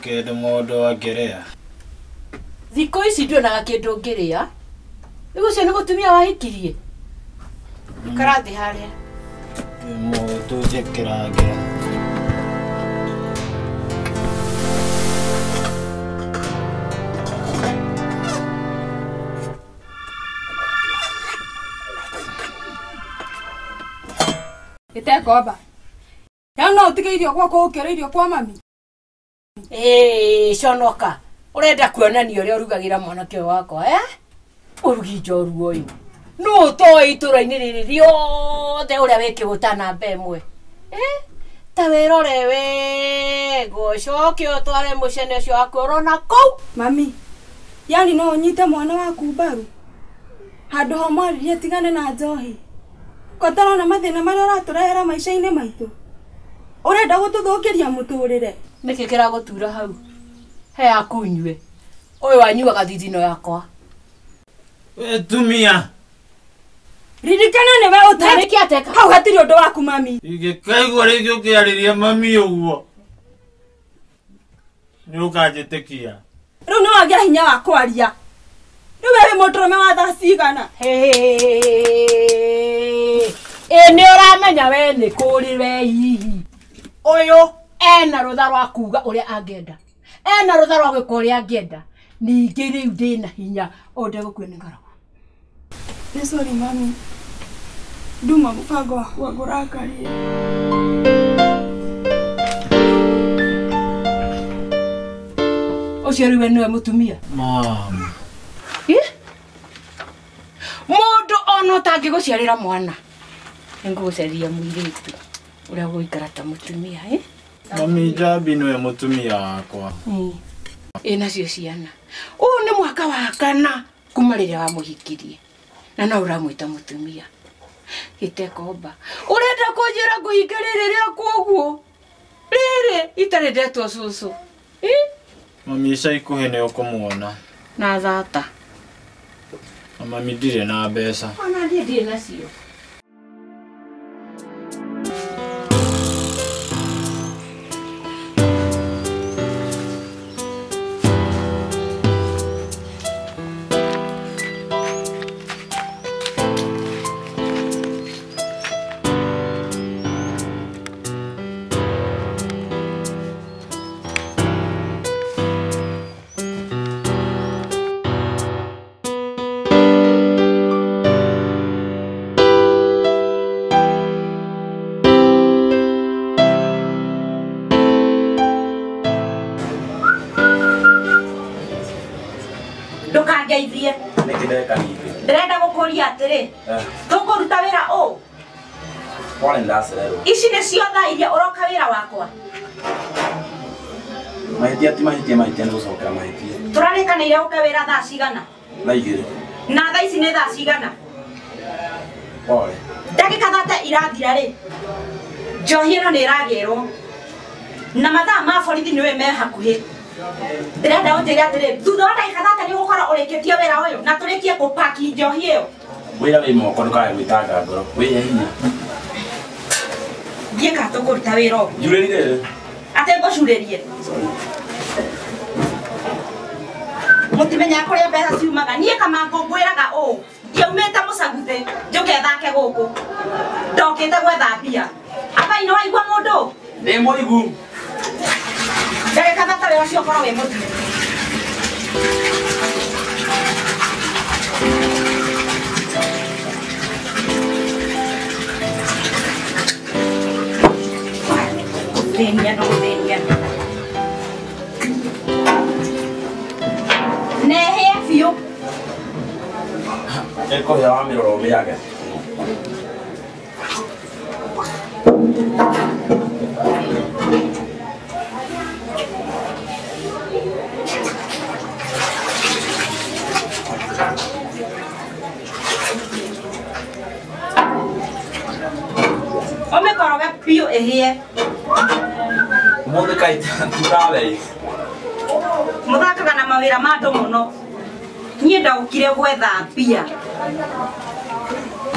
Kĩndũ mũndũ angĩrĩa. Thikũ ici ndionaga kĩndũ ngĩrĩa. Rĩu ũcio nĩ mũtumia wahikirie. Ikara thĩ harĩa. Mũtũ njĩkĩrangĩra. Gĩtekomba. Ya no ũtige irio gwakwa ũkĩra irio kwa mami. Ĩĩ, conoka. Ũrenda kuonania ũrĩa ũrugagĩra mwanake ũyũ wakwa, eh? Ũrugi njoru ũyũ. Nũ ũtoĩ itũra-inĩ rĩrĩ rĩothe ũrĩa wĩ kĩgũta namba ĩmwe. Eh? Ta wĩrore wega ũcoke ũtware mũcene ũcio waku ũrona kũu. Mami, yani no ũnyite mwana waku mbaru. Handũ ha mwarĩrie tigane na njohi. Kotarona mathĩna marĩa ũratũrehera maica-inĩ maitũ. Ũrenda gũtũthũkĩria mũtũrĩre. Nĩkĩ kĩragũtura hau? He yaku nyue. Ũyũ wanyuaga thithino yakwa. We tumia. Ririkana nĩwe ũtarĩ ateka. Hau hatirĩ ũndũ waku mami. Ingĩkaigua rĩngĩ ũkĩarĩria mami ũguo. Nĩ ũkanjĩtĩkia. Rĩu nĩ wagĩa hinya wa kwaria. Rĩu we wĩ mũndũrũme wa thaa cigana? Ĩ nĩ ũramenya we nĩ kũrĩ we hihi. Ũyũ ena rũtha rwa kuga ũrĩa angĩenda. Ena rũtha rwa gwĩka ũrĩa angĩenda. Ningĩ rĩu ndĩna hinya ũũ ndegũkua nĩ ng'aragu. Nĩ sorry mami. Nduma mũbango wakwa ngũrakarie. Ũcio rĩu we nĩwe mũtumia? Mom. Mũndũ ona ũtangĩgũciarĩra mwana. Nĩngũgũcaria mũirĩtu ũrĩa ũgũikara ta mũtumia, eh? Mami Njambi nĩwe mũtumia wakwa. Ĩ nacio ciana. Ũyũ nĩ mwaka wa kana kuma rĩrĩa wamũhikirie. Na no ũramwĩta mũtumia. Gĩtekomba. Ũrenda kũnjĩra ngũhinga rĩrĩ rĩakwa ũguo? Rĩrĩ itarĩ ndetwo cũcũ. Mami ica ikuhĩ nĩ ũkũmuona. Na thata. Na mami ndirĩ na mbeca. Ona niĩ ndirĩ nacio. Ndukangeithie. Nĩkĩ ndeka ningĩ? Ndĩrenda gũkũria atĩrĩ. Tũkũruta wĩra ũ? Pole ndacererwo. Ici nĩcio thaa iria ũroka wĩra wakwa. Mahĩtia ti mahĩtia, mahĩtia nĩ gũcokera mahĩtia. Tũrarĩkanĩire ũke wĩra thaa cigana? Thaa igĩrĩ. Na thaa ici nĩ thaa cigana? Pole. Ndagĩka thate irathira rĩ, njohi ĩno nĩ ĩragĩrwo. Na mathaa ma borithi nĩwe me hakuhĩ. Ndĩrenda ũnjĩre atĩrĩ, thutha wa ndagĩka thate nĩ ũgũkorwo ũrĩkĩtie wĩra ũyũ na tũrĩkie kũpaki njohi ĩyo. Wĩra wĩ moko ndũkae gwĩtanga ngoro. Wĩhe hinya. Ndiĩ kana tũkũruta wĩra ũguo. Njurĩrire. Atĩ ngũcurĩrie. Mũtimenyaga kũrĩa mbeca ciumaga. Niĩ Kamangũ ngwĩraga ũũ, ndiaumĩte mũcaguthĩ njũke thake gũkũ. Ndokĩte gwetha mbia. Abai nĩ waigua mũndũ? Ndĩ mũigu. Ndagĩka thate wĩra ũcio ũkorwo wĩ mũthiru. Gũthĩnia no gũthĩnia. Nehĩe biũ. Ĩkũhĩa wa mĩrora ũmĩage. Ũmĩkoroge biũ ĩhĩe. Ũmũthĩ kaĩ turawe. Mũthakaga na mawĩra ma andũ mũno. Niĩ ndaũkire gwetha mbia.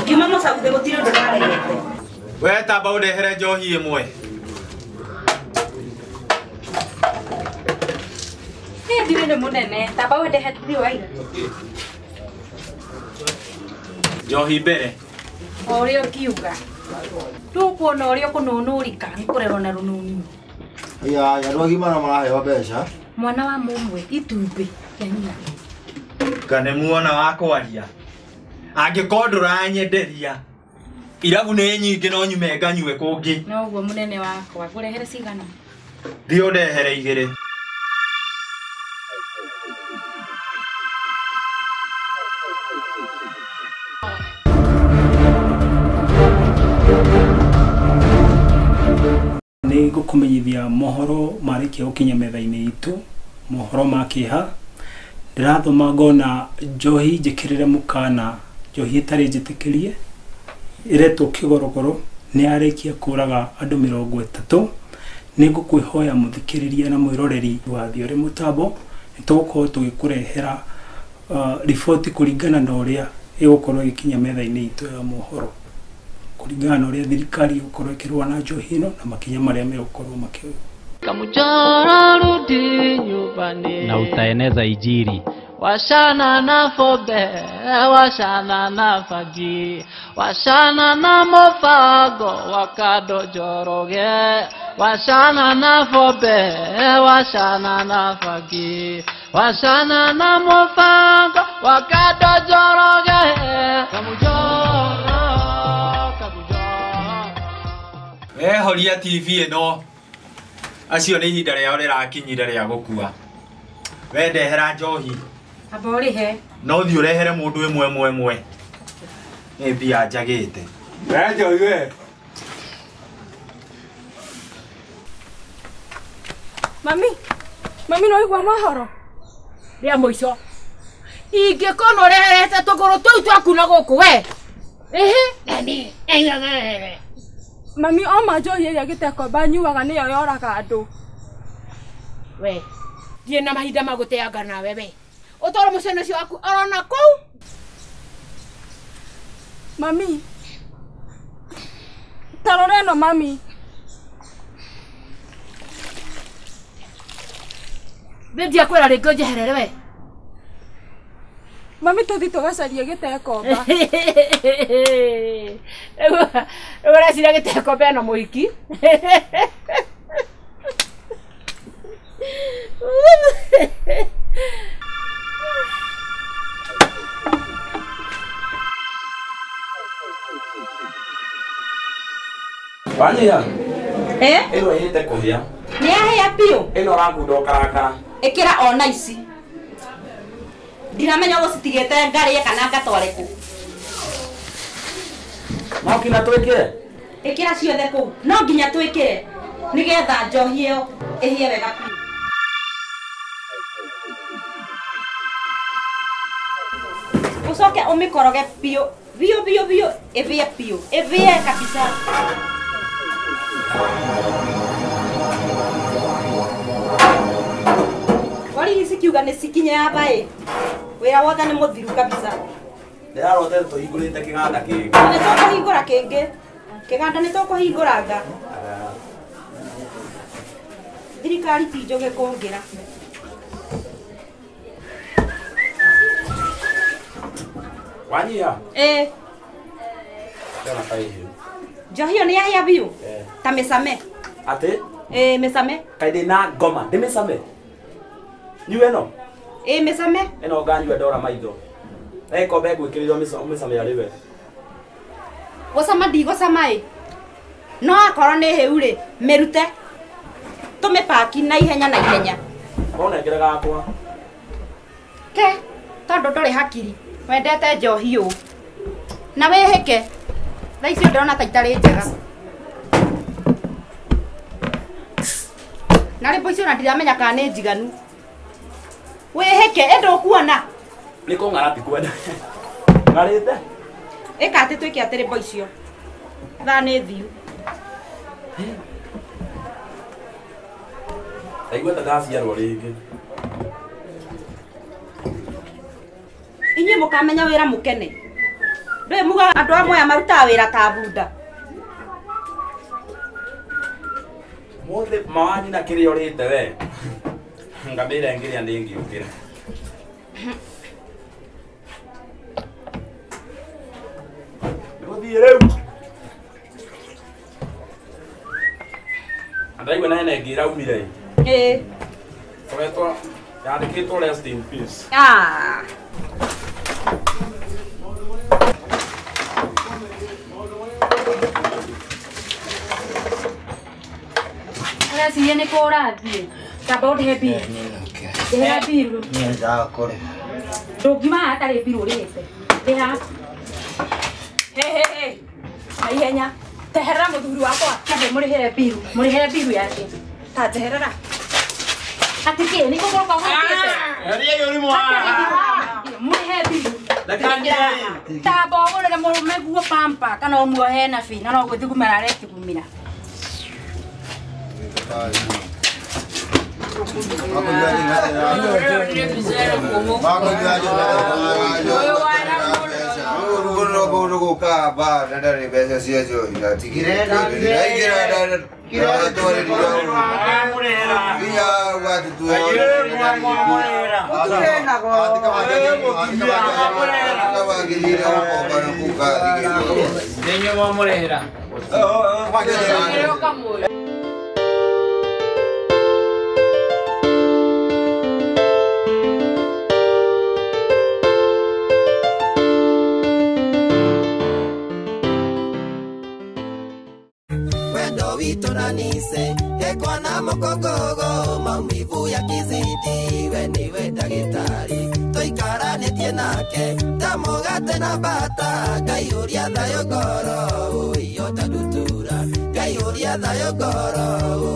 Ngiuma mũcaguthĩ gũtirĩ ũndũ ndarehete. We tamba ũndehere njohi ĩmwe. Ndiũĩ nĩ mũnene. Tamba wendehe thiĩ waiga. Njohi mbere. O ũrĩa ũngiuga. Ndũkuona ũrĩa ũkũnũnũrika nĩ kũrerwo na rũnũnio. Ya, andũ agima no maraheo mbeca. Mwana wa mũmwe itumbĩ rĩa nyina. Kana muona wa kwaria. Angĩkorwo ndũranyenderia irabu nĩ nyingĩ no nyume nganyue kũngĩ. No ũguo mũnene wakwa, ngũrehere cigana? Thiĩ ũndehere igĩrĩ. Nĩ ngũkũmenyithia mohoro marĩkia gũkinya metha-inĩ itũ, mohoro ma kĩeha. Ndĩrathoma ngona njohi njĩkĩrĩre mũkana, njohi ĩtarĩ njĩtĩkĩrie, ĩretwo kĩgorogoro, nĩ yarĩkia kũraga andũ 30. Nĩ ngũkwĩhoya mũthikĩrĩria na mwĩroreri wa Thiore Mũtambo, nĩ tũgũkorwo tũgĩkũrehera riboti kũringana na ũrĩa ĩgũkorwo ĩgĩkinya metha-inĩ itũ ya mohoro, kũringana na ũrĩa thirikari ĩgũkorwo ĩkĩrũa na njohi ĩno na makinya marĩa megũkorwo makĩoywo. Kamujora rudi nyumbani na utaeneza ijiri. Washana na fobe, washana na fagi, washana na mofago wakado joroge. Washana na fobe, washana na fagi, washana na mofago wakado joroge. Kamujora, kamujora. Wehoria TV ĩno. Acio nĩ ihinda rĩao rĩrakinyire rĩa gũkua. We ndehera njohi. Amba ũrĩhe. No thiĩ ũrehere mũndũ ĩmwe ĩmwe ĩmwe. Nĩ mbia njagĩte. We njohi we. Mami, mami no igua mohoro. Rĩa mũico. Ingĩkorwo ũreherete tũgũrũ tũu twaku na gũkũ we. Ĩhĩ. Mami o ma njohi ĩrĩa gĩtekomba nyuaga nĩyo yoraga andũ. We, ndirĩ na mahinda ma gũteanga nawe we. Ũtware mũciĩ ũcio waku orona kũu. Mami, ta rora ĩno mami. Nĩ ndiakwĩra rĩngĩ ũnjeherere we. Mami tũthiĩ tũgacarie gĩtekomba. Rĩu ũreciria gĩtekomba ena mũhiki. Wanyia. Eh? Ĩno ĩhĩte kũhĩa. Nĩ yahĩa biũ. Ĩno ũrangunda ũkarakara. Ĩkĩra ona ici. Ndiramenya ũgũcitigĩte ngarĩe kana ngatware kũ. No nginya twĩkĩre? Ĩkĩra ciothe kũu. No nginya twĩkĩre nĩgetha njohi ĩyo ĩhĩe wega biũ. Ũcoke ũmĩkoroge biũ biũ biũ biũ ĩhĩe biũ. Ĩhĩe kabisa. Borithi cikiuga nĩ cikinye aba ĩ. Wĩra wothe nĩ mũthiru kabisa. Ndĩrarotete tũhingũrĩte kĩganda kĩngĩ. Nĩ tũkũhingũra kĩngĩ. Kĩganda nĩ tũkũhingũranga. Thirikari ti njũgĩ kũngĩra. Wanyia. Ĩ. Ndĩrona ta ĩhĩu. Njohi ĩyo nĩ yahĩa biũ? Ta mĩcame. Atĩ? Ĩ mĩcame. Kaĩ ndĩ na ngoma, ndĩmĩcame? Nyue ĩno? Ĩ mĩcame. Ĩno nganyua ndora maitho. Na gĩkombe ngwĩkĩrĩirwo mĩcame arĩ we. Gũcama ndigũcama ĩ. No akorwo nĩ hĩu rĩ, mĩrute. Tũmĩpaki na ihenya na ihenya. Ũnengere gakwa. Ke, tondũ ndũrĩ hakiri. Wendete njohi ũũ. Na wĩhĩke. Thaa icio ndĩrona ta itarĩ njega. Na rĩmbo icio ona ndiramenya kana nĩ njiganu. Wĩhĩke ĩ ndũkuona. Nĩ kũng'ara ti kwenda. Ng'arĩte? Ĩka atĩ twĩke atĩ rĩmbo icio. Thaa nĩ thiu. Ndaigua ta ndaciarwo rĩngĩ. Inyuĩ mũkamenya wĩra mũkene. Ndũĩ mugaga andũ amwe aya marutaga wĩra ta bunda. Mũthĩ mawanyina kĩrĩa ũrĩte we. Ngambira ngiria ndingiukira. Niguthie riu. Andaigua na ene ngiraumire. Eh. Koretwo yandikitwo rest in peace. Ah. Ũreciria nĩ kũ ũrathiĩ? Kamba ũndĩhe mbiru. Ndĩhera mbiru. Niĩ ndakũrĩha. Ndũngiuma haha hatarĩ mbiru ũrĩhĩte. Rĩha. He he he. Na ihenya. Teherera mũthuri wakwa. Kamba mũrĩhĩre mbiru. Mũrĩhĩre mbiru yake. Ta njeherera. Atĩ kĩ? Nĩ kũgũrũka ũgũrũkĩte? Eheria ũrimũ haha. Mũrĩhe mbiru. Tamba ũgũrĩre mũrũme guo pampa kana ũmuohe na bi na no gwĩthugumĩra arethugumĩra. Nise ekwana mokogogo maumivu yakizidi we niwe ndagĩtarĩ tũikaranĩtie nake ta mũgate na bata Ngai ũrĩa thayũ ngoro ũiyo ta ndutura Ngai ũrĩa thayũ ngoro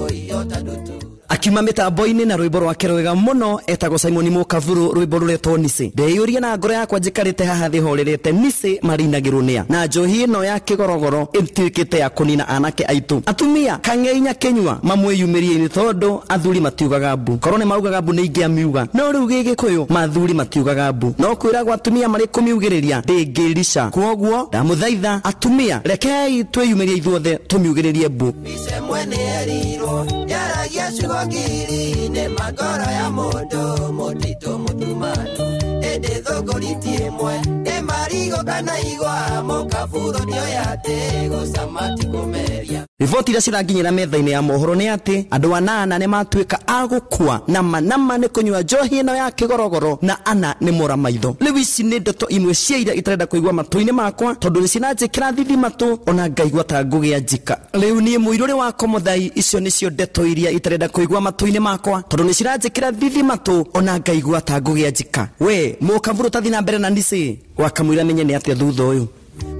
ũiyo ta ndutura. Akiuma mĩtambo-inĩ na rwĩmbo rwake rwega mũno etagwo Simon Mukavuru rwĩmbo rũretwo Nisi. Ndeyũria na ngoro yakwa njikarĩte haha thĩ horerete Nisi marinagĩrwo nĩa na njohi ĩno ya kĩgorogoro ĩtuĩkĩte ya kũnina anake aitũ. Atumia kang'einya kĩnyua mamwĩyumĩrie-inĩ tondũ athuri matiugaga mbu. Korwo nĩ maugaga mbu nĩ ingĩamiuga, no rĩu gĩgĩkũyũ mathuri matiugaga mbu, no kwĩragwo atumia marĩ kũmiugĩrĩria ndĩngĩrica. Kwoguo ndamũthaitha atumia, rekei twĩyumĩrie ithuothe tũmiugĩrĩrie mbu. Mice mwene erirwo yaragia ciugo ngiri nĩ magoro ya mũndũ mũtitũ mũtumanu ĩndĩ thũngũri ti ĩmwe ĩ marigũ kana igwa mũkaburo nĩoĩ atĩ gũcama ti kũmeria. Riboti iria ciranginyĩra metha-inĩ ya mohoro nĩ atĩ andũ anana nĩ matuĩka a gũkua nama nama nĩ kũnyua njohi ĩno ya kĩgorogoro na ana nĩ mora maitho. Rĩu ici nĩ ndeto imwe cia iria itarenda kũigua matũ-inĩ makwa tondũ nĩ ciranjĩkĩra thithi matũ ona ngaigua ta ngũgĩa njika. Rĩu niĩ mũirũrĩ wakwa Mũthai, icio nĩcio ndeto iria itarenda kũigua matũ-inĩ makwa tondũ nĩ ciranjĩkĩra thithi matũ ona ngaigua ta ngũgĩa njika. We mũkaburu tathi na mbere na Nisi wakamwĩra menye nĩ atĩa thutha ũyũ.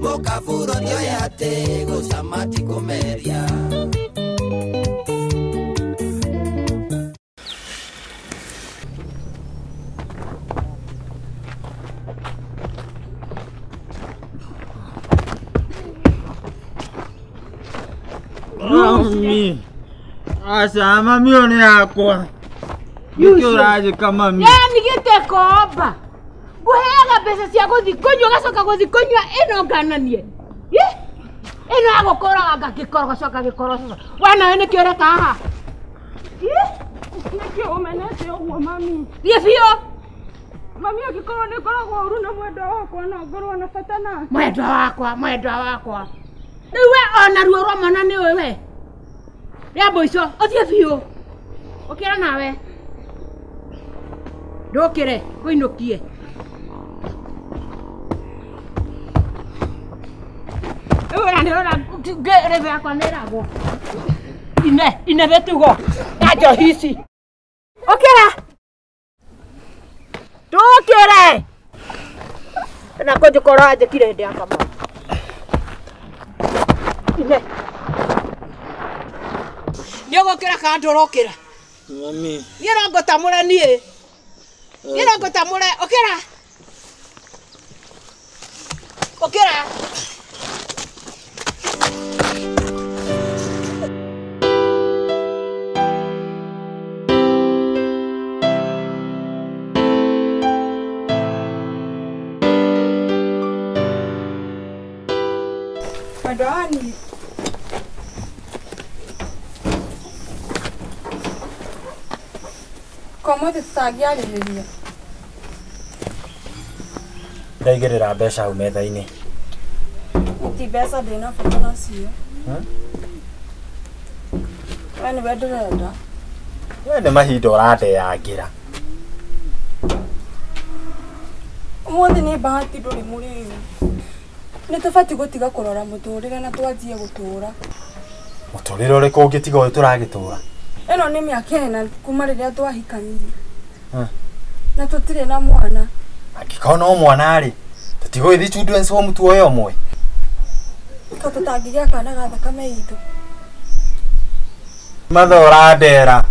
Mũkaburo nĩoĩ atĩ gũcama ti kũmeria. Mami, aca mami ũyũ nĩ yakwa. Nĩkĩ ũranjĩka mami? Yani gĩtekomba. Nguheaga mbeca cia gũthiĩ kũnyua ũgacoka gũthiĩ kũnyua ĩno ngananie. Ĩno ya gũkũraga ngĩkorogocoka gĩkorogocoka. We nawe nĩkĩ ũreka haha? Nĩkĩ ũmenete ũguo mami? Thiĩ biũ. Mami angĩkorwo nĩ ngoragwo ũru na mwendwa wakwa no ngorwo na bata nake. Mwendwa wakwa, mwendwa wakwa. Rĩu we ona ruo rwa mwana nĩ ũĩ we. Rĩa mũico ũthiĩ biũ. Ũkĩra nawe. Ndũkĩre ngũinũkie. Ine, ine betugo. Na njohi ici. Ũkĩra. Ndũkĩre. Na kũnjĩkora anjĩkire hĩndĩ ya kama. Ine. Nĩ ũgũkĩra kana ndũrokĩra? Mami. Niĩ no ngũtamũre niĩ. Niĩ no ngũtamũre. Ũkĩra. Ũkĩra. Mwendwa wani. Komothi tutangĩarĩrĩria. Ndaigĩrĩra mbeca hau metha-inĩ. Ti mbeca ndĩna bata nacio. We nĩwe ndĩrenda. We nĩ mahinda ũrandeangĩra. Ũmũthĩ nĩ bahati ndũrĩ mũrĩu. Nĩ tũbatiĩ gũtiga kũrora mũtũrĩre na twanjie gũtũra. Mũtũrĩre ũrĩkũ ũngĩtiga ũyũ tũragĩtũra? Ĩno nĩ mĩaka ĩna kuma rĩrĩa twahikanirie. Na tũtirĩ na mwana. Angĩkorwo no mwana rĩ, tũtigũgĩthiĩ children's home tuoye ũmwe. Ka tũtangĩgĩa kana ga thakame itũ. Mathaa ũrandera,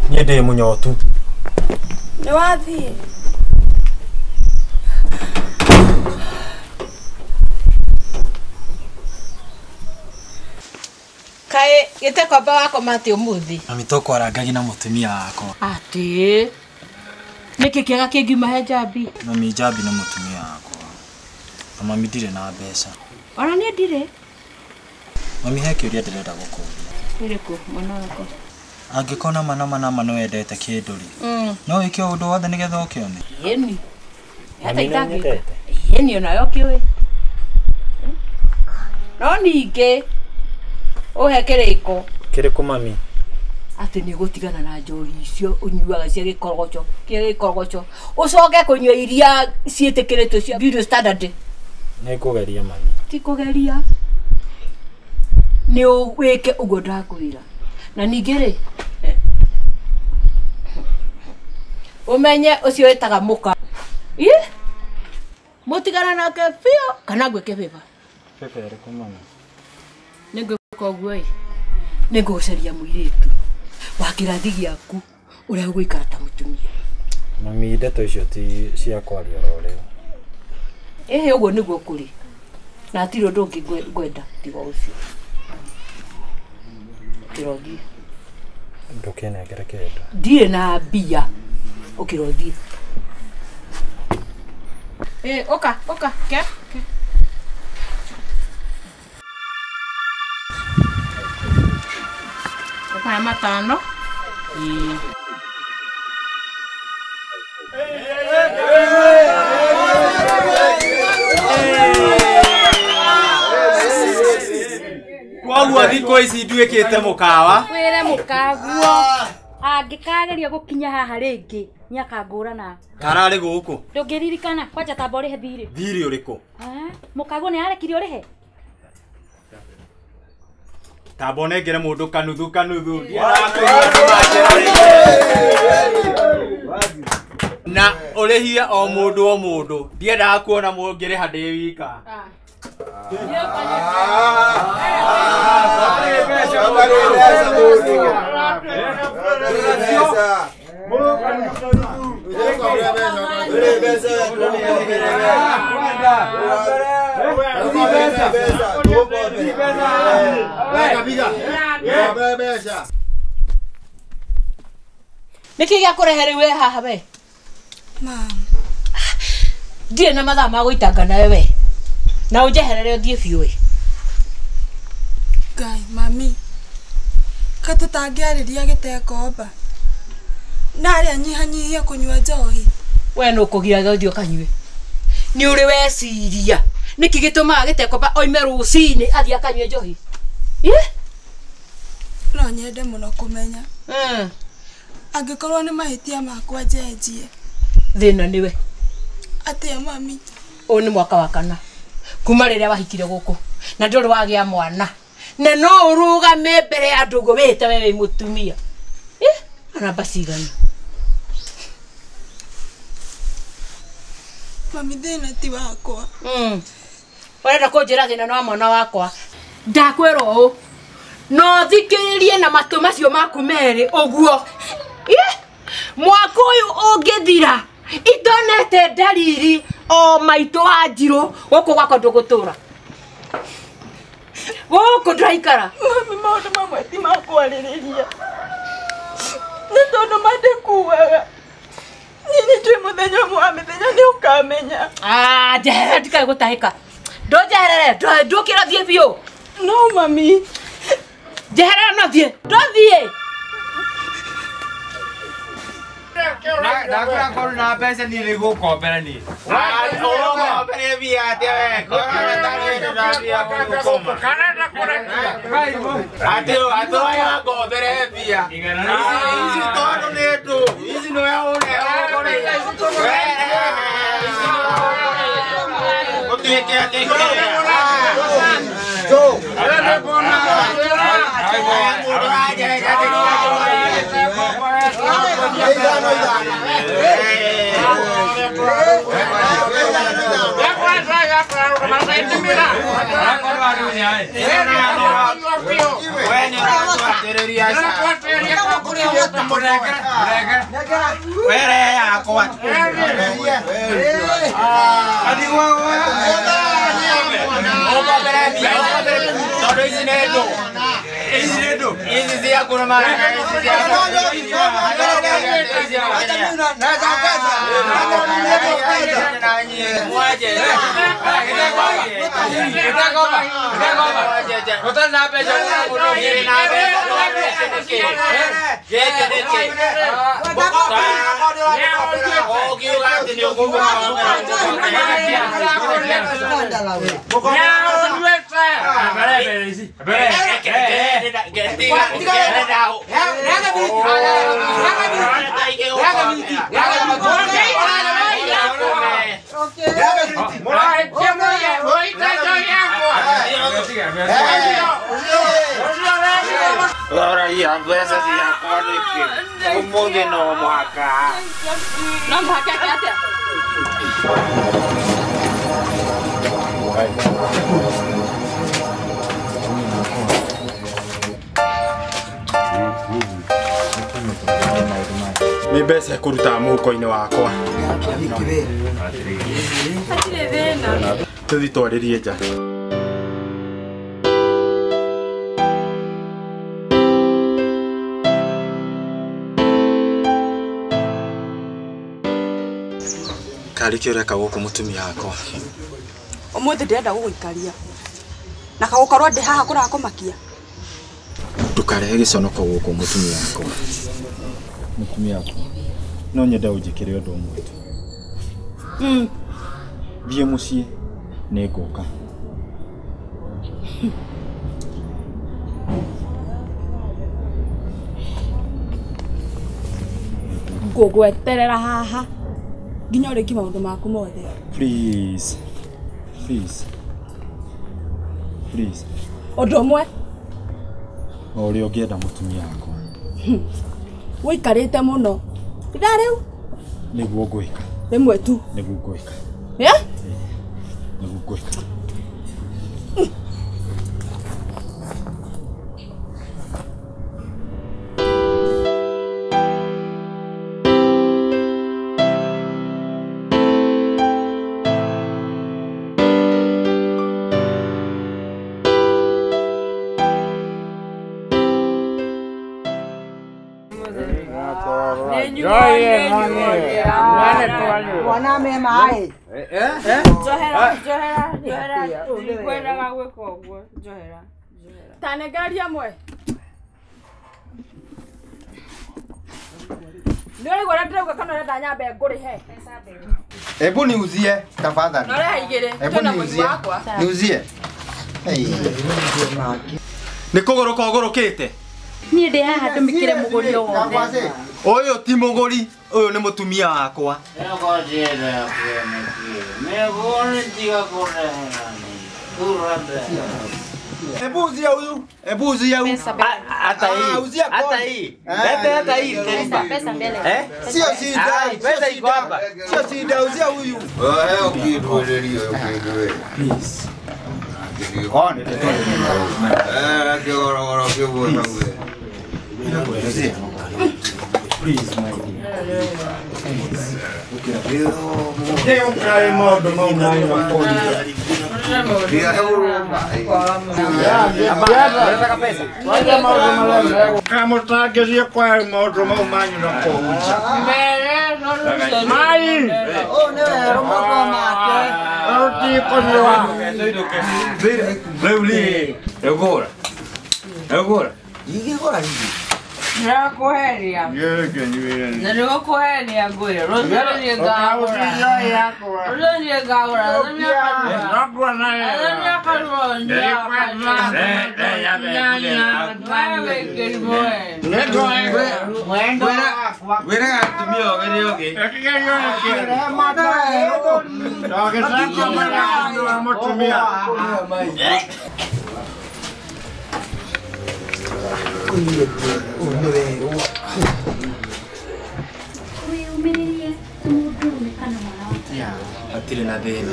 niĩ ndĩ mũnyotu. Nĩ wathiĩ. Kaĩ gĩtekomba wakoma atĩ ũmũthĩ? Mami tũkwarangagi na mũtumia wakwa. Atĩ? Nĩkĩ kĩega kĩngiuma he Njambi? Mami Njambi nĩ mũtumia wakwa. Na mami ndirĩ na mbeca. Ona niĩ ndirĩ. Mami he kĩũria ndĩrenda gũkũria. Kĩrĩkũ mwana wakwa? Angĩkorwo nama nama nama nĩ wendete kĩndũ rĩ, no wĩke o ũndũ wothe nĩgetha ũkĩone? Ĩni. Mami nĩ ũnyendete? Ĩni onawe ũkĩũĩ. No ningĩ ũhe kĩrĩko. Kĩrĩkũ mami? Atĩ nĩ ũgũtigana na njohi icio ũnyuaga cia gĩkorogoco, kĩa gĩkorogoco. Ũcoke kũnyua iria ciĩtĩkĩrĩtio cia Beauty Standard. Nĩ ngũgeria mami. Ti kũgeria. Nĩ wĩke ũguo ndakwĩra. Na ningĩ rĩ, ũmenye ũcio wĩtaga mũka. Ĩ? Mũtigana nake biũ kana ngwĩke bĩba? Bĩba ĩrĩkũ mami? Nĩ ngwĩka ũguo ĩ. Nĩ ngũgũcaria mũirĩtu wa kĩrathi gĩaku ũrĩa ũgũikara ta mũtumia. Mami ndeto icio ti cia kwaria oro rĩu. Ĩhĩ ũguo nĩguo kũrĩ. Na hatirĩ ũndũ ũngĩ ngwenda tiga ũcio. Ũkĩra ũthiĩ. Ndũkĩnengere kĩndũ. Ndirĩ na mbia. Ũkĩra ũthiĩ. Ũka, ũka, ke, ke. Ũkaya matano. Ĩĩ. Koguo thikũ ici nduĩkĩte mũkawa. Wĩre mũkaguo. Angĩkageria gũkinya haha rĩngĩ nĩakangũrana. Kararĩ gũkũ. Ndũngĩririkana kwanja tamba ũrĩhe thirĩ. Thirĩ ũrĩkũ? Mũkaguo nĩ arekire ũrĩhe? Tamba ũnengere mũndũ kanuthu kanuthu. Na ũrĩhie o mũndũ o mũndũ. Ndiendaga kuona mũngĩrĩha ndĩ wika. Nĩkĩ gĩakũrehe rĩu wĩ haha we? Ma'am. Ndirĩ na mathaa ma gũitanga nawe we. Na ũnjeherere ũthiĩ biũ ĩ. Ngai, mami. Ka tũtangĩarĩria gĩtekomba. Na arĩa nyihanyihie kũnyua njohi. We nũ ũkũgiraga ũthiĩ ũkanyue? Nĩ ũrĩ weciria. Nĩkĩ gĩtũmaga gĩtekomba oime rũcinĩ athiĩ akanyue njohi? Ĩ? No nyende mũno kũmenya. Angĩkorwo nĩ mahĩtia makwa njenjie. Thĩna nĩwe. Atĩa mami? Ũyũ nĩ mwaka wa kana. Kuma rĩrĩa wahikire gũkũ. Na ndũrĩ wagĩa mwana. Na no ũrũgame mbere ya andũ ũguo wĩhĩte we wĩ mũtumia. Ĩ? Namba cigana? Mami thĩna ti wakwa. Ũrenda kũnjĩra thĩna nĩ wa mwana wakwa. Ndakwĩra ũũ. No thikĩrĩrie na matũ macio maku merĩ ũguo. Ĩ? Mwaka ũyũ ũngĩthira itonete ndariri o maitũ wa Njirũ gũkũ gwakwa ndũgũtũra. Gũkũ ndũraikara. Mami maũndũ mamwe ti ma kwarĩrĩria. Nĩ tondũ mandĩkuaga. Niĩ nĩ njũĩ mũthenya ũmwe wa mĩthenya nĩ ũkamenya. Njeherere ndikae gũtahĩka. Ndũnjeherere, ndũkĩra thiĩ biũ. No mami. Njeherera no thiĩ. Ndũthiĩ. Ndakora korwo na mbeca niĩ nĩngũkombera niĩ. Ũgũkombere mbia atĩa we? Korwo ũtarĩ na mbia gũkoma. Atĩ atĩ ngombere mbia. Ici tondũ nĩ ndũ. Ici nĩwe ũre. Gũtuĩke atĩ No mũhaka atĩa? Nĩ mbeca kũruta mũhuko-inĩ wakwa. Hatirĩ thĩna. Tũthiĩ twarĩrie nja. Karĩ kĩ ũreka gũkũ mũtumia wakwa? Ũmũthĩ ndĩrenda gũgũikaria. Na kagũkorwo ndĩ haha kũrakũmakia. Ndũkarehe gĩconoko gũkũ mũtumia wakwa. Mũtumia wakwa, no nyende ũnjĩkĩre ũndũ ũmwe tu. Thiĩ mũciĩ nĩngũka. Ngũgweterera haha nginya ũrĩkie maũndũ maku mothe. Please. Please. Please. Ũndũ ũmwe. O ũrĩa ũngĩenda mũtumia wakwa. Wĩikarĩte mũno. Ithaa rĩu? Nĩguo ngwĩka. Rĩmwe tu. Nĩguo ngwĩka. Yeah? Nĩguo ngwĩka. Tanengeria ĩmwe. Nĩ ũraigua ũrĩa ndĩrauga kana ũrenda nyambe ngũrĩhe? Hebu niuzie tafadhali. Na ũrehe igĩrĩ. Hebu niuzie. Niuzie. Nĩ kũgũrũka ũgũrũkĩte? Niĩ ndĩ haha ndũmĩkĩre mũgũri o wothe. Ũyũ ti mũgũri, ũyũ nĩ mũtumia wakwa. Hebu uzia huyu, hebu uzia huyu. Hata hii. Hata hii. Lete hata hii. Pesa mbele. Eh? Sio shida, pesa iko hapa. Sio shida, uzia huyu. Wewe ukidwelerio ukidwe. Please. On. Eh, kigorogoro kibona wewe. Please, my dear. Ndĩrakũheria. Na nĩgũkũheria ngwĩre. Rũciũ nĩ ngagũra. Rũciũ nĩ ngagũra. Wĩraga atumia ogĩ nĩ ogĩ. Wĩyũmĩrĩrie mũndũrũme kana mwana waku. Hatirĩ na thĩna.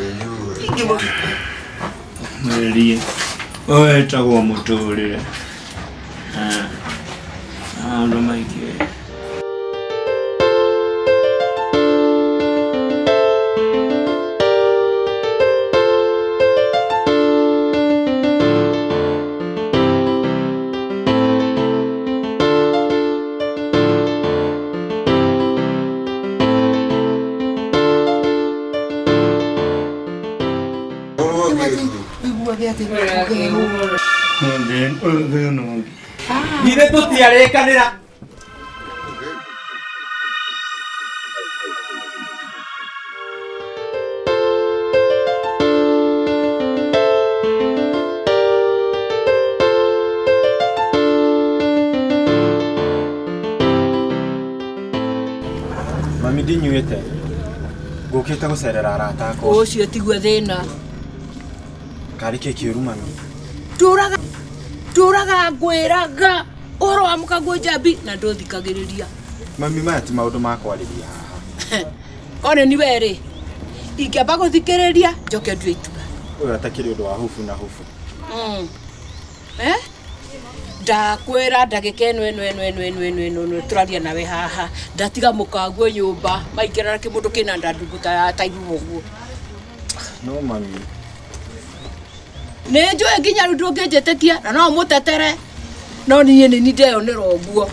Mwĩrĩrie. Ũyũ wĩtagwo mũtũrĩre. Maũndũ maingĩ. Githĩ tũtiarĩkanĩra. Mami ndinyuĩte. Ngũkĩte gũcerera arata akwa. Ũcio tiguo thĩna. Karĩ kĩ kĩũru mami? Ndũraga ngwĩraga ũhoro wa mũkaguo Njambi na ndũthikagĩrĩria. Mami maya ti maũndũ ma kwarĩria haha. Kone ni we rĩ, ingĩamba gũthikĩrĩria njoke ndue itua. Ũyũ atakĩrĩ ũndũ wa hubu na hubu. Ndakwĩra ndagĩka ĩno ĩno ĩno ĩno ĩno ĩno ĩno ĩno tũraria nawe haha ndatiga mũkaguo nyũmba maingĩra na kĩmũndũ kĩna nda ndungu ta iruo ũguo. No mami. Nĩ njũĩ nginya rĩu ndũngĩnjĩtĩkia na no mũtetere no niĩ nĩ niĩ ndeyonera ũguo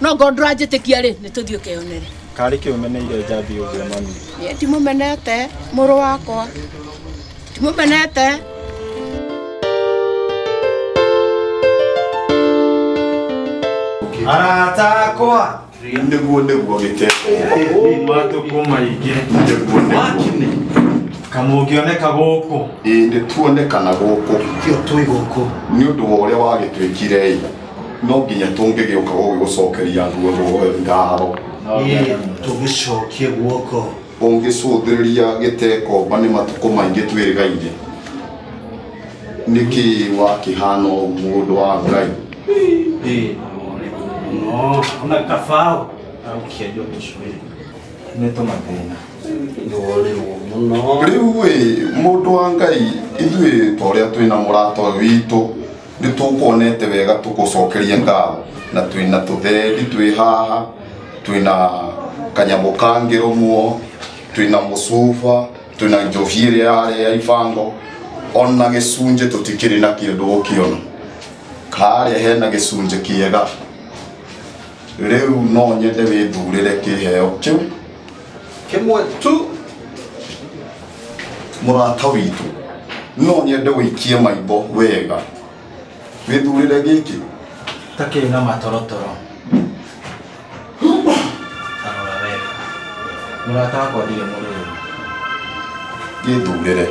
no ngorwo ndũranjĩtĩkia rĩ nĩ tũthiĩ ũkeyonere. Karĩ kĩ ũmeneire Njambi ũguo mami? Niĩ ndimũmenete mũrũ wakwa, ndimũmenete. Arata akwa nĩguo nĩguo gĩteko matukũ maingĩ nĩguo nĩguo kamũngĩoneka gũkũ. Ĩĩ nĩ tuonekana gũkũ. Kĩo twĩ gũkũ. Nĩ ũndũ wa ũrĩa wagĩtwĩkire ĩ no nginya tũngĩgĩũka gũgĩgũcokeria ngatho. Tũgĩcokie guoko. Ũngĩcũthĩrĩria gĩtekomba nĩ matukũ maingĩ twĩrĩgaire. Nĩkĩ wakĩhana ũguo mũndũ wa Ngai? No, ona kabao ũkĩendio tũcuĩrĩ. Nĩ tũmathĩna. Rĩu ĩ mũndũ wa Ngai ithuĩ ta ũrĩa twĩna mũrata ũyũ witũ nĩ tũkuonete wega tũgũcokerie ngatho na twĩna tũthendi twĩ haha twĩna kanyamũ kangĩrũmwo twĩna mũcuba twĩna njohi ĩrĩa yarĩ ya ibango ona gĩcunjĩ tũtikĩrĩ nakĩo ndũgũkĩona karĩa hena gĩcunjĩ kĩega rĩu no nyende wĩthurĩre kĩheo kĩu kĩmwe tu mũrata witũ no nyende wĩikie maitho wega wĩthurĩre gĩkĩ ta kĩna matorotoro tarora wega mũrata wakwa ndirĩ mũrĩu gĩthurĩre.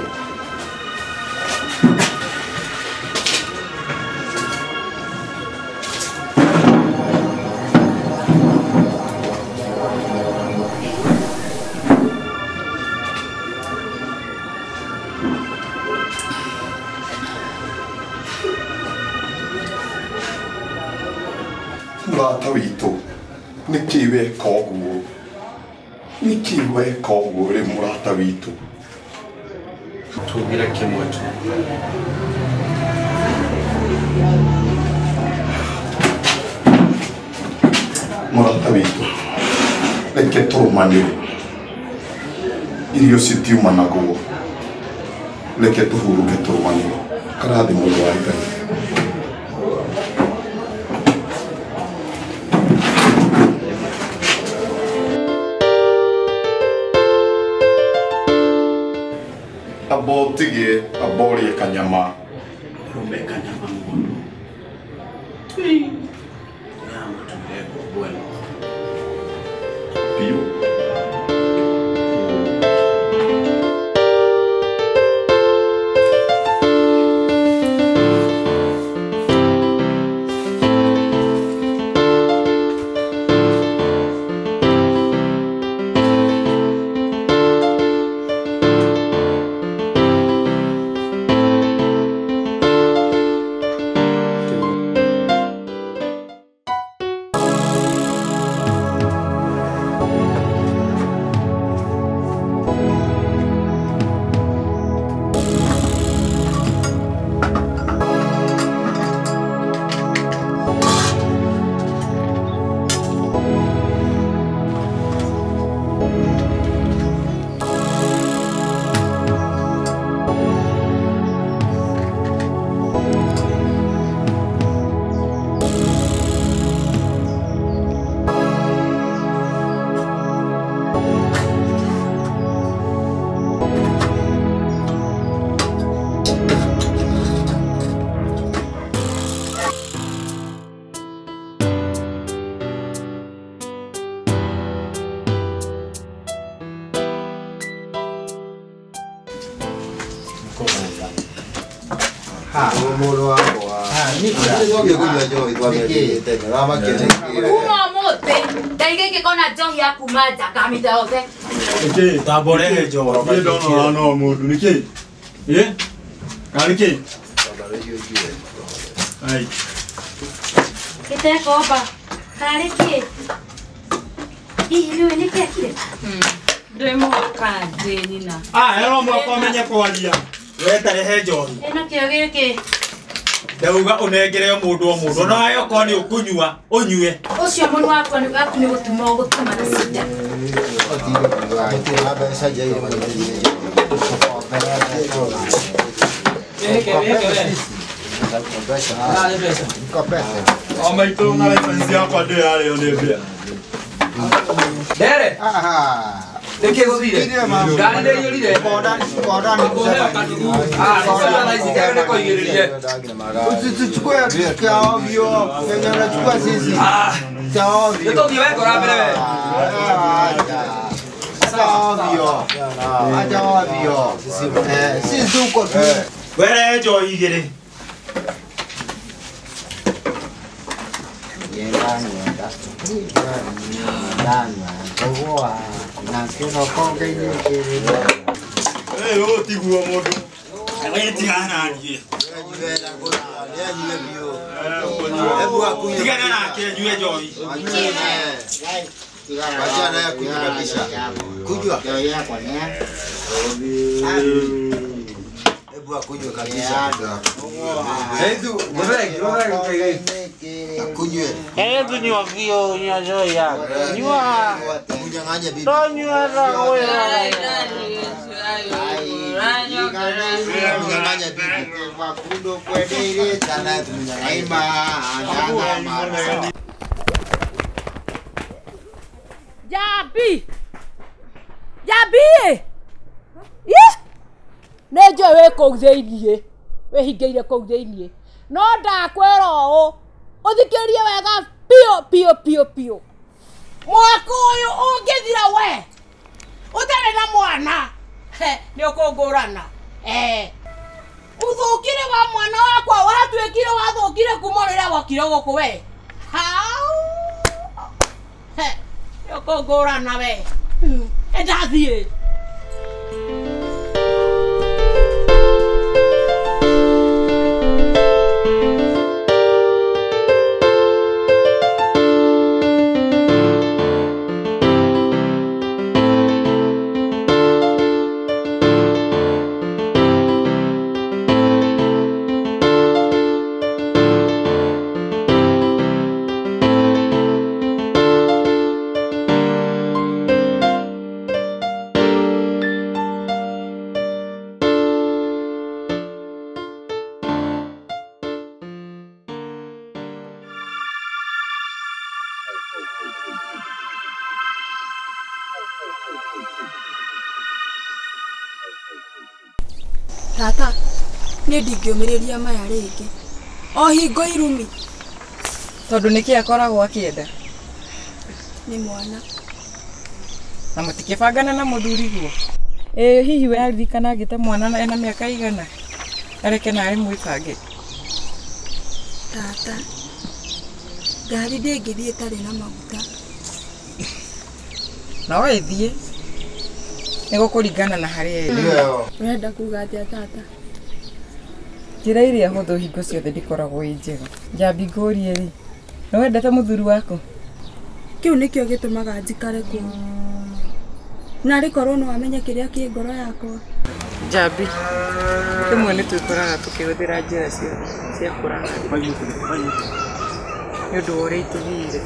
Mũrata witũ nĩkĩ weka ũguo nĩkĩ weka ũguo rĩ mũrata witũ tugire kĩmwe tu. Mũrata witũ reke tũrũmanĩre irio citiumanagwo reke tũhurũke tũrũmanĩre karathi mũndũ wa Ngai. Amba ũtige amba ũrĩe kanyama. Ũrũme kanyama mũno. Nĩamũtuire ngombo ĩno. Biũ. Kuma muthi ndaiga ingĩkona njohi ya kuma nja ngamĩte yothe. Nĩkĩ tamba ũrehe njohi niĩ ndona ũhana o mũndũ nĩkĩ ĩ kana nĩkĩ ai Gĩtekomba karĩ kĩ hihi nĩũĩ nĩkĩ ekire? Ndĩ mũhoro kana ndĩ nyina. Ah, ero mwaka ũmenye kwaria we tarehe njohi Ĩno kĩo gĩkĩ ndauga ũnengere mũndũ o mũndũ no hayo korwo nĩ ũkũnyua ũnyue ũcio mũnua wakwa nĩ waku nĩ gũtuma ũgũtuma na cinda. O maitũ na license yakwa ndĩ yarĩo nĩ mbĩa. Ndere. Nĩkĩ gũthire? Ngari nĩ ĩiyũrire. Ah, nĩ thaa ici kaĩ nĩ kũigĩrĩrie. Usichukue cha ovyo. Kenye unachukua sisi. Cha ovyo. Nĩ tũthiĩ wekora mbere we. Acha ovyo. Acha ovyo. Sisi uko tu. Were njohi igĩrĩ. Ĩ ũyũ tiguo mũndũ. We tigana na niĩ. Tigana nake anyue njohi. Wachana naye kunywa kabisa. Kunywa. Hebu akunywe kabisa. Hebu Akunywe. Hebu nyua vio nyua njohi yako. Nyua. Mnyang'anye bibi. Tonyua na wewe. Mnyang'anye bibi. Sana tumnyang'anye. Jabi. Jabi. Ye. Nĩ njũĩ wĩ kũu thĩiniĩ wĩhingĩire kũu thĩiniĩ no ndakwĩra ũũ ũthikĩrie wega biũ biũ biũ biũ mwaka ũyũ ũngĩthira we ũtarĩ na mwana nĩ ũkũngũrana ũthũkire wa mwana wakwa watuĩkire wathũkire kuma rĩrĩa wokire gũkũ we hau nĩ ũkũngũrana we ndathiĩ. Tata, nĩ ndingĩũmĩrĩria maya rĩngĩ. O hingo irumi. Tondu niki akoragwo akienda? Ni mwana. Na mutikibangana na muthuri guo. Ĩ hihi we aririkana agĩte mwana na ena mĩaka igana? Areke nawe mwĩbange. Tata, ngari ndĩngĩthiĩ ĩtarĩ na maguta. No ĩthiĩ. Nĩ gũkũringana na harĩa ĩrĩ. Ũrenda kuga atĩa tata? Njĩra ĩrĩa hũthũ hingo ciothe ndĩkoragwo ĩ njega. Njambi ngũrie rĩ, nĩ wendete mũthuri waku? Kĩu nĩkĩo gĩtũmaga njikare kũu. Narĩ korwo no amenye kĩrĩa kĩ ngoro yakwa. Njambi, rĩmwe nĩ twĩkoraga tũkĩhũthĩra njĩra cia kũrakara nĩ ũndũ wa ũrĩa itũgĩire.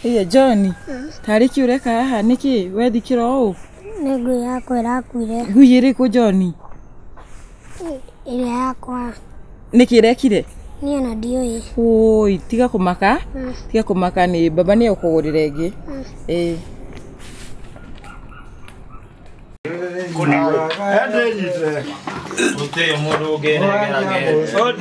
Ĩĩ John, tarĩ kĩ ũreka haha nĩkĩ wethikĩra ũũ? Nĩ ngui yakwa ĩrakuire. Ngui ĩrĩkũ John? Ĩrĩa yakwa. Nĩkĩ ĩrekire? Niĩ ona ndiũĩ. Ũi, tiga kũmaka. Tiga kũmaka nĩ baba nĩ egũkũgũrĩra ĩngĩ. Ĩĩ. Gũtirĩ mũndũ ũngĩnengera.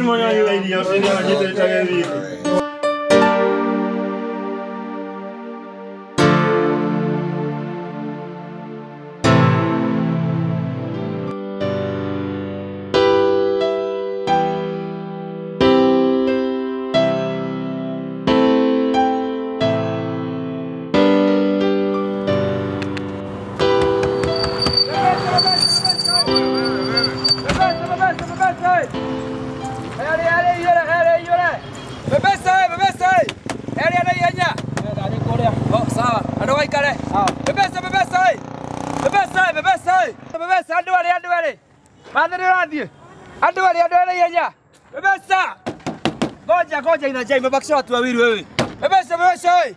Ngoja inajai imebakisha watu wawili wewe. Bebesa bebesa wewe.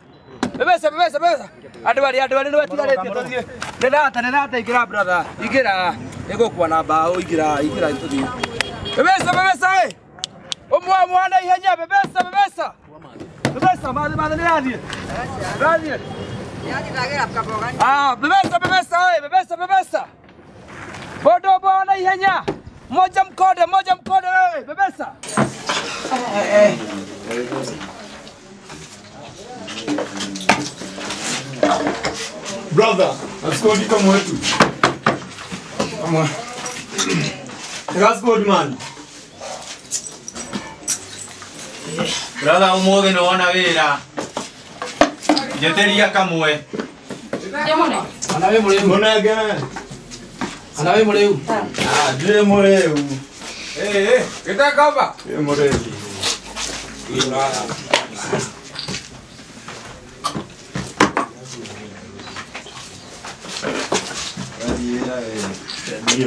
Bebesa bebesa bebesa. Andũ arĩa nĩ wetigarĩtie tũthiĩ. Nĩ ingĩra brother. Ingĩra. Nĩgũkua na mbaũ ingĩra tũthiĩ. Bebesa bebesa wewe. Ũmwe mwana ihenya bebesa bebesa. Bebesa mathe nĩ rathiĩ. Rathiĩ. Ah, bebesa bebesa wewe, bebesa bebesa. Bodo bwana ihenya. Moja mkode wewe, bebesa. Brother, let's go to come wetu. Come on. That's good man. Brother, umuthi nĩ wona wĩra. Njeteria kamwe. Ana wĩ mũrĩu. Mũnenge. Ana wĩ mũrĩu. Ah, ndĩ mũrĩu. Eh, gĩta kamba. Ndĩ mũrĩu.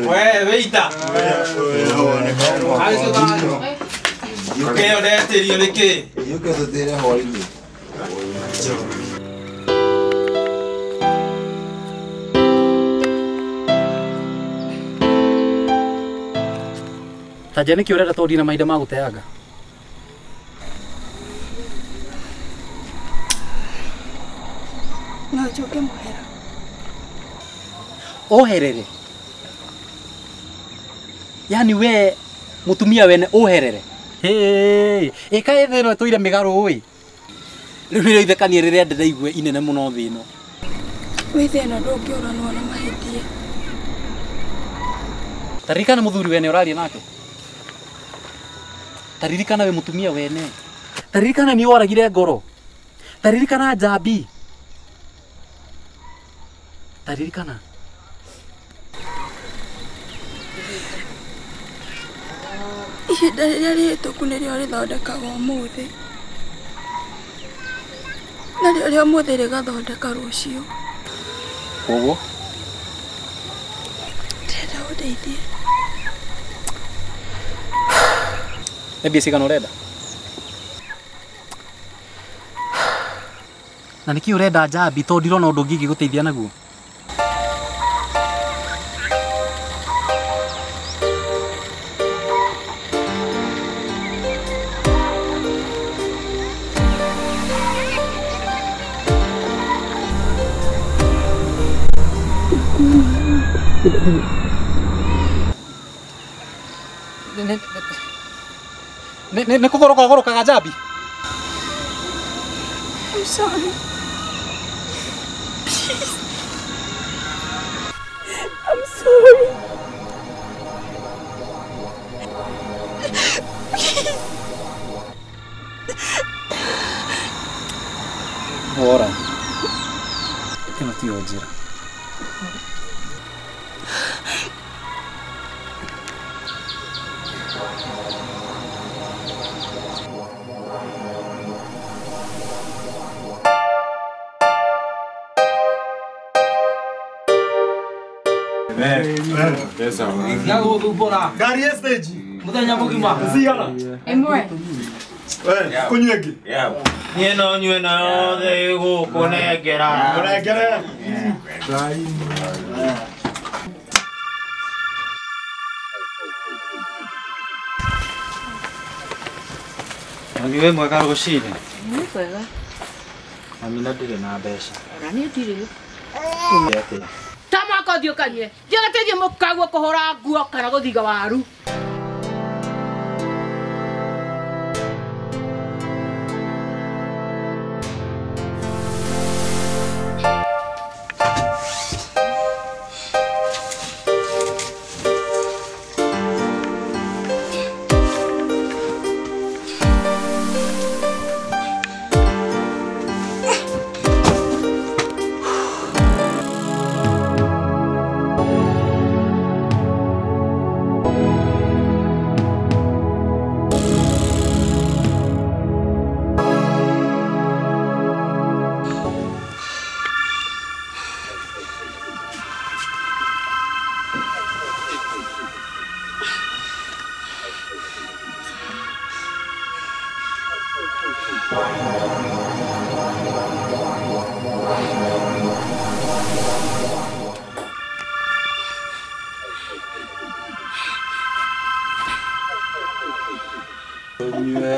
We, wĩita. Ũkĩ ũretĩrio nĩkĩ? Yũke tũtĩre hwaĩ-inĩ. Ta nja nĩkĩ ũrenda tondũ ndina mahinda ma gũteanga? No njoke mũhera. Oherere? Yani we mutumia wene oherere? Ĩka ĩthĩ ĩno ĩtũire mĩgarũ ĩ. Rĩu nĩrĩo ithekania rĩrĩa ndĩraigua inene mũno thĩ ĩno. Wĩ thĩ ĩno ndũngĩũranwo na mahĩtia. Taririkana mũthuri wene ũraria nake. Taririkana we mũtumia wene. Taririkana nĩ woragire ngoro. Taririkana njambi. Taririkana. Ihinda rĩrĩa rĩhĩtũku nĩrĩo rĩthondekaga ũmũthĩ. Narĩo rĩa ũmũthĩ rĩgathondeka rũciũ. Koguo? Ndĩrenda ũndeithie. Nĩ mbia cigana ũrenda? Na nĩkĩ ũrenda njambi tondũ ndirona ũndũ ũngĩ ingĩgũteithia naguo? Nĩ kũgũrũka ũgũrũkaga njambi? I'm sorry. Please. I'm sorry. Please. Wora. Ĩno tiyo njĩra. Ngari ya stage. Muthenya mugima. Cigana? Ĩmwe. Kũnyua ĩngĩ? Niĩ no nyue na yothe ĩgũkũnengera. Kũnengere. Mami wĩ mwega rũcinĩ? Nĩ kwega. Mami na ndirĩ na mbeca. Ona niĩ ndirĩ. Tume atĩa? Ta mwaka ũthiĩ ũkanyue. Thiĩ ũgateithie mũkaguo kũhũra nguo kana gũthiga waru.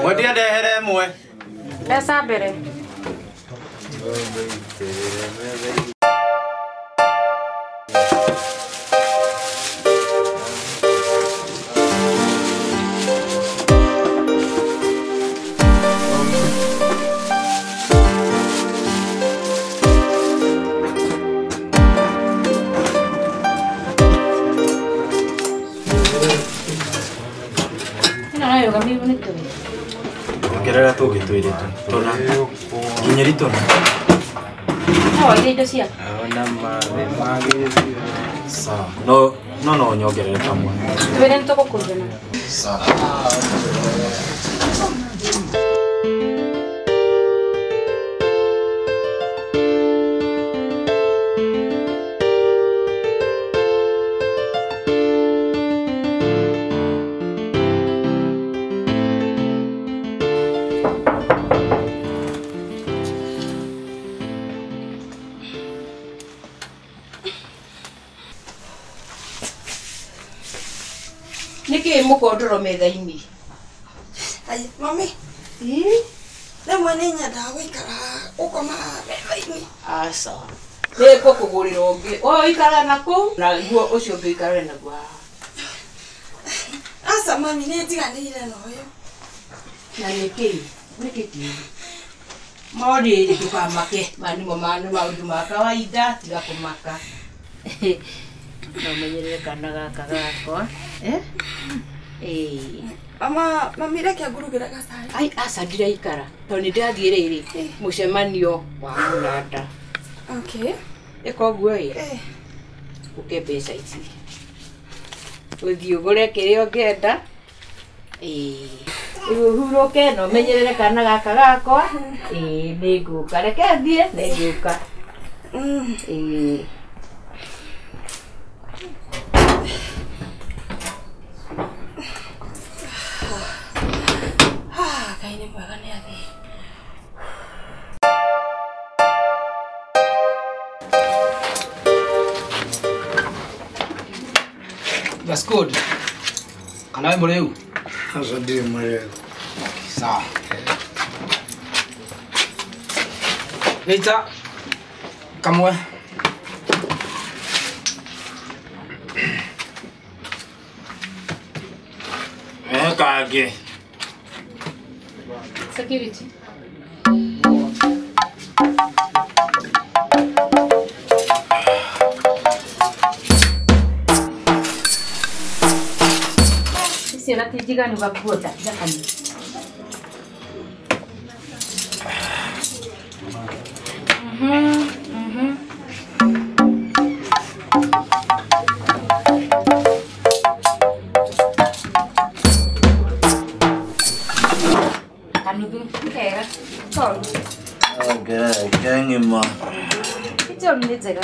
Mwendia ndehere ĩmwe. Mbeca mbere. Ongerera tũngĩ twĩrĩ tu. Tũna. Nginyĩri tũna. No waige indo ciaku. Sawa. No no no nyongerere kamwe. Twĩre nĩ tũgũkũigana. Sawa. Niki mukondoro metha-inĩ? Ai, mami. Rĩmwe nĩ nyendaga gũikara gũkoma metha-inĩ. Aca. Nĩngũkũgũrĩra ũngĩ. Ũyũ ũikaraga nakũu na guo ũcio ũngĩ ũikarage naguo haha. Aca mami, nĩ njiganĩire na ũyũ. Na nĩkĩ? Nĩkĩ kĩũru? No rĩrĩ ndũkamake, maya nĩmo maũndũ ma kawaida, tiga kũmaka. No menyerere kana gaka gakwa. Eh? Mama, mami reke ngũrugĩre gacai. Ai, aca ndiraikara tondũ nĩ ndathiĩ rĩrĩ mũcemanio wa mũrata. Okay. Ĩka ũguo ĩ, ũke mbeca ici ũthiĩ ũgũre kĩrĩa ũngĩenda. Ĩĩ, rĩu ũhurũke na ũmenyerere kana gaka gakwa. Ĩĩ, nĩngũka, reke thiĩ, nĩngũka. Ĩĩ. Ngai nĩ mwega nĩ athiĩ. That's good. Kana wĩ mũrĩu? Aca ndirĩ mũrĩu. Sawa. Rita kamwe. Kangĩ. Security. Ici ona ti njiganu gakuota tiga kanini. Kanuthu nĩ kega. Toru. Okay, ng'ima. Ti njoru nĩ njega.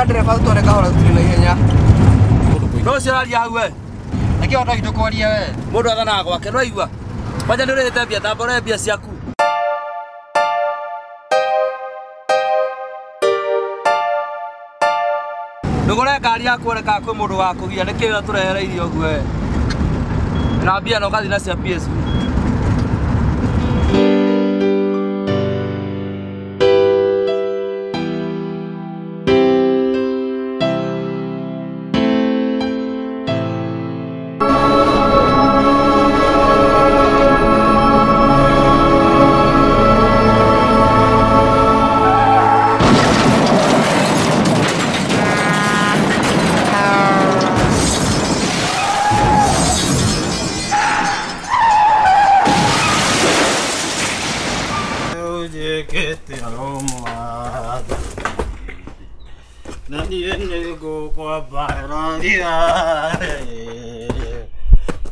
Ndereba tutware kahora tutire na ihenya. No ũcio ũraria hau we. Nĩkĩo ũhota kwaria we. Mũndũ athanaga gwake no aigua. Kwanja nĩ ũrĩhĩte mbia tamba ũrehe mbia ciaku. Ndũgũre ngari yaku wone kana kwĩ mũndũ wa kũgia nĩkĩĩ ũratũrehera irio ũguo we. Na mbia na ũgathiĩ na cia PSV.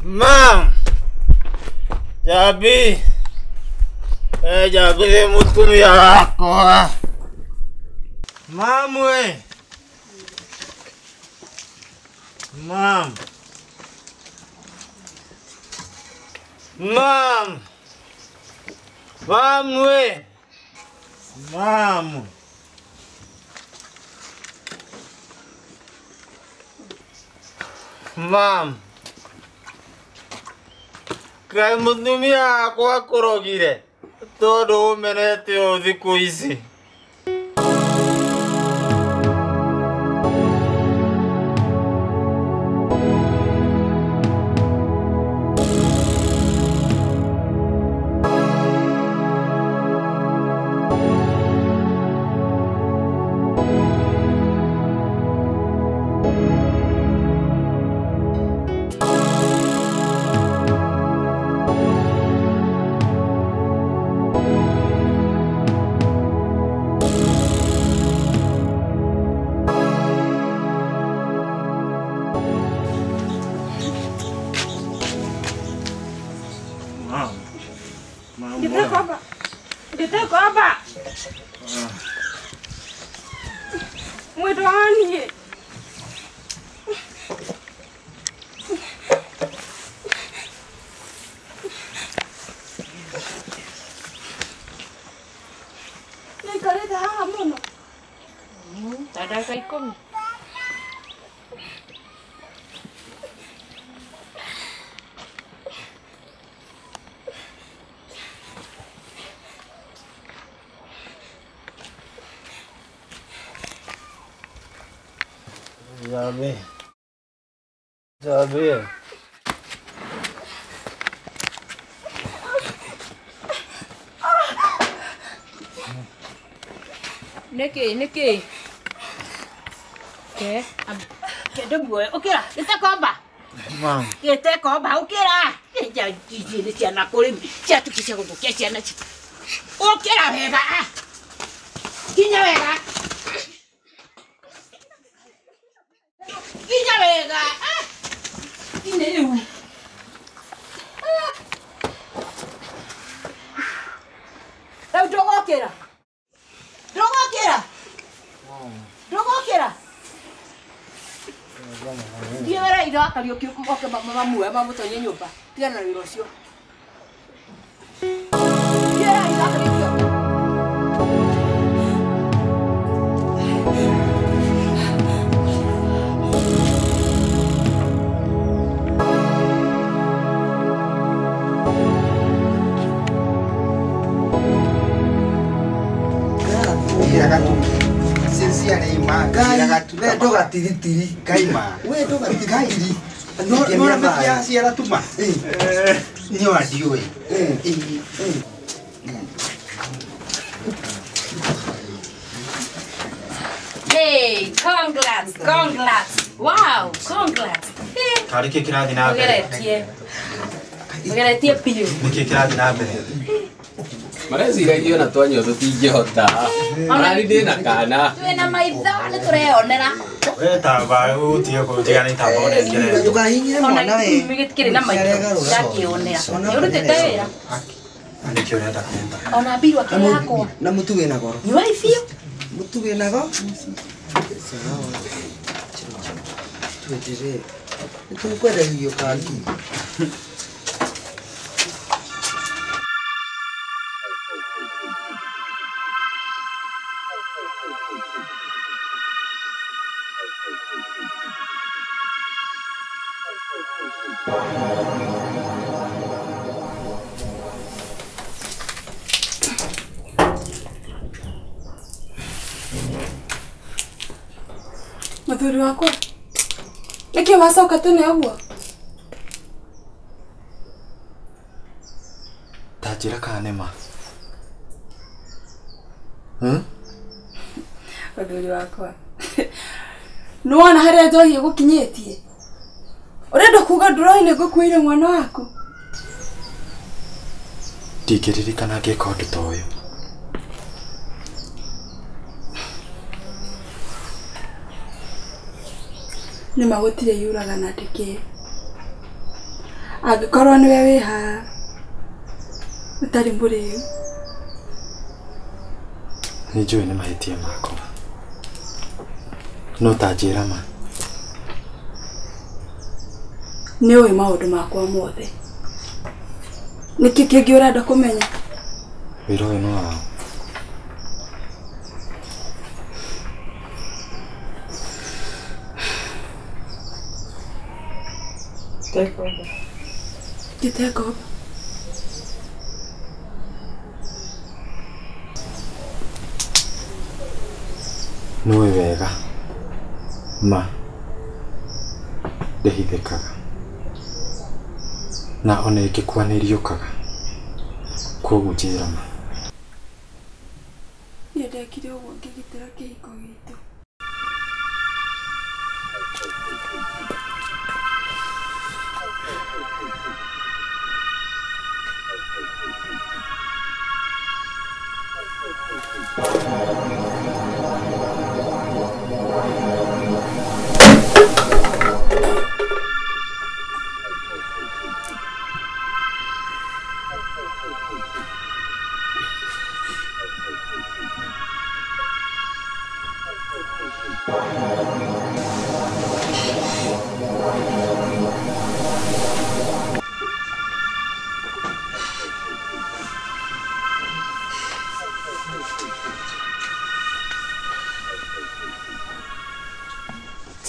Mam! Jabi! Jabi mutumia wakwa. Mamu we! Mom. Mom. Mom we. Mom. Mom. Kaĩ mũtumia wakwa akũrogire tondũ ũmenete ũũ thikũ ici. Sabe. Niki. Ke, ke ndũmuoe ũkĩra gĩtekomba. Mom. Gĩtekomba ũkĩra. Nĩ ciana kũrĩ ciatuki cia gũthũkia ciana citũ. Ũkĩra wega. Kinya wega. Kinya wega. Kinya rĩu. Rĩu ndũgũkĩra. Ndũgũkĩra. Ndũgũkĩra. Thiĩ wĩra ithe wa Kariũki oke mamuoe mamũtonye nyũmba. Tigana na wĩra ũcio. Thiĩ wĩra ithe wa Kariũki oke. We ndũgatiritiri kaima we ndũgatiritiri no no ciara tuma nĩ ndiũĩ. Hey, congrats, congrats. Wow, congrats. Karĩ kĩ kĩrathiĩ na mbere? Mũgeretie biũ. Nĩkĩ kĩrathiĩ na mbere? Mareciragia ona twanyua tũtingĩhota. Ona ndĩ na kana. Twĩna maitho nĩ tũreyonera. We tamba ũtige kũnjĩra nĩ tamba ũnengere. Ndũkahinyĩre mwana we. Gĩtikĩrĩ na maitho ndakĩonera. Nĩ ũrutĩte wĩra. Nĩkĩ ũrenda kũnda? Ona mbirũ akĩrĩ yakwa. Na mũtu wĩna goro. Nyuai biũ. Mũtu wĩna goro. Sawa. Tuendelee. Nĩtũkwenda hiyo kangi. Mũthuri wakwa, nĩkĩ wacoka tene ũguo? Ta njĩra kana nĩ ma? Mũthuri wakwa, nĩwona harĩa njohi ĩgũkinyĩtie? Ũrenda kuga ndũroĩ nĩngũkuĩire mwana waku? Ndingĩririkana ngĩka ũndũ ta ũyũ. Nĩma gũtirĩ yuraga na ndĩkĩĩ. Angĩkorwo nĩwe wĩ haha ũtarĩ mũrĩu. Nĩ njũĩ nĩ mahĩtia makwa. No ta njĩra ma. Nĩ ũĩ maũndũ makwa mothe. Nĩkĩ kĩngĩ ũrenda kũmenya? Wĩra ũyũ nĩ waũ? Ngĩte ngombo. Nĩũĩ wega ma ndĩhithĩkaga na ona ĩngĩkua nĩĩriũkaga, kwoguo njĩra ma. Niĩ ndekire ũguo ngĩgitĩra kĩhiko gitũ.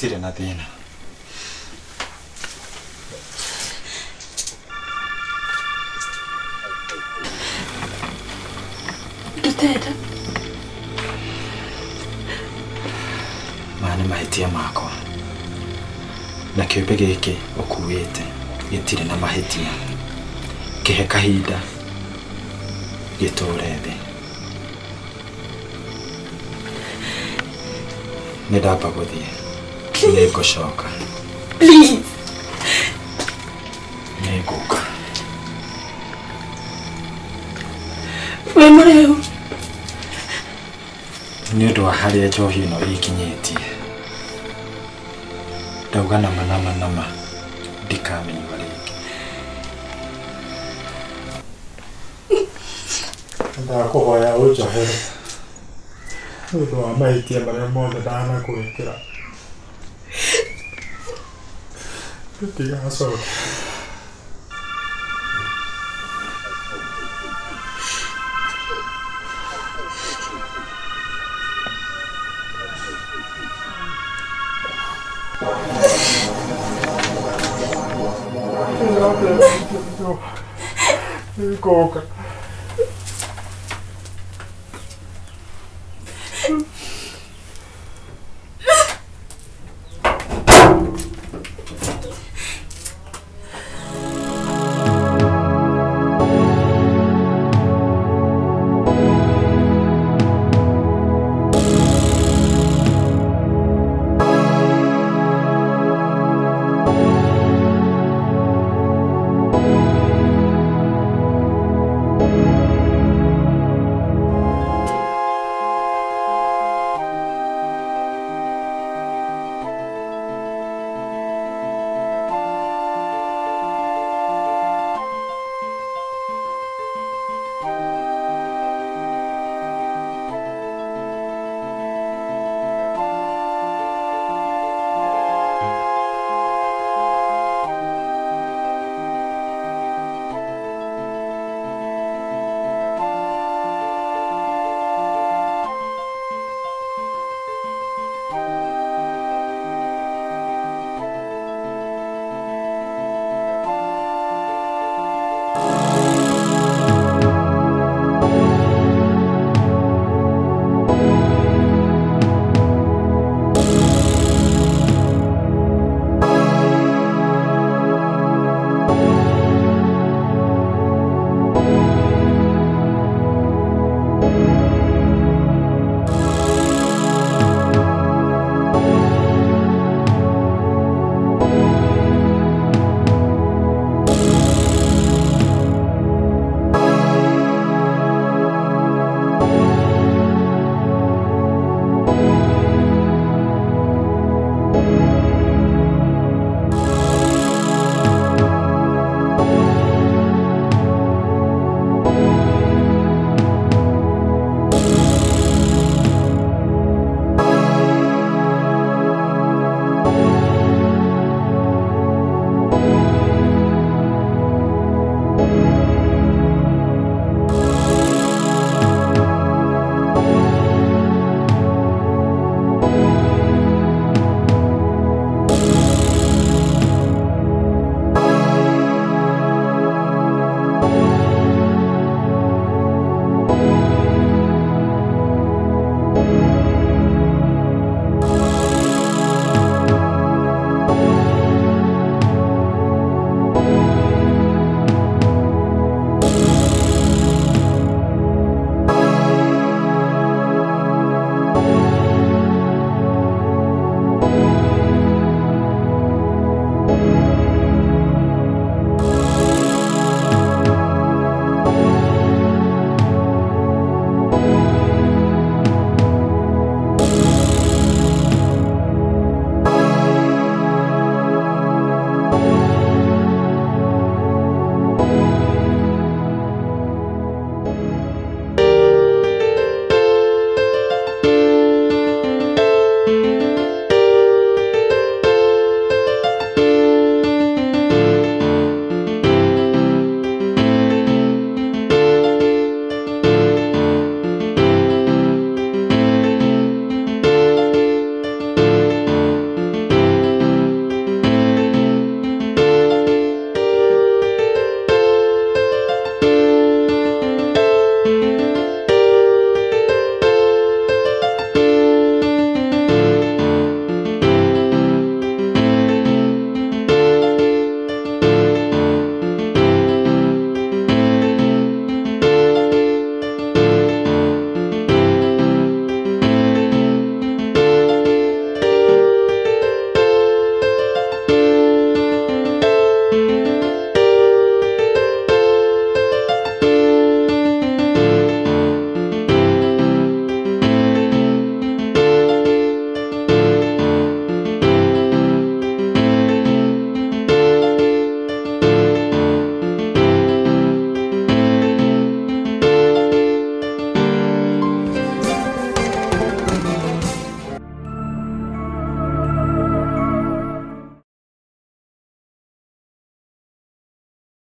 Tirĩ na thĩna. Ndutenda. Maya nĩ mahĩtia makwa na kĩũmbe gĩkĩ ũkuĩte gĩtirĩ na mahĩtia. Kĩhe kahinda gĩtũre thĩ. Nĩ ndamba gũthiĩ. Nĩngũcoka. Please. Nĩngũka. Wĩ mũrĩu. Nĩ ũndũ wa harĩa njohi ĩno ĩnginyĩtie, ndauga nama nama nama ndikamĩnyua rĩngĩ. Ndakũhoya ũnjohere nĩ ũndũ wa mahĩtia marĩa mothe ndanakwĩkĩra. Ndigacoka. Nĩngũka.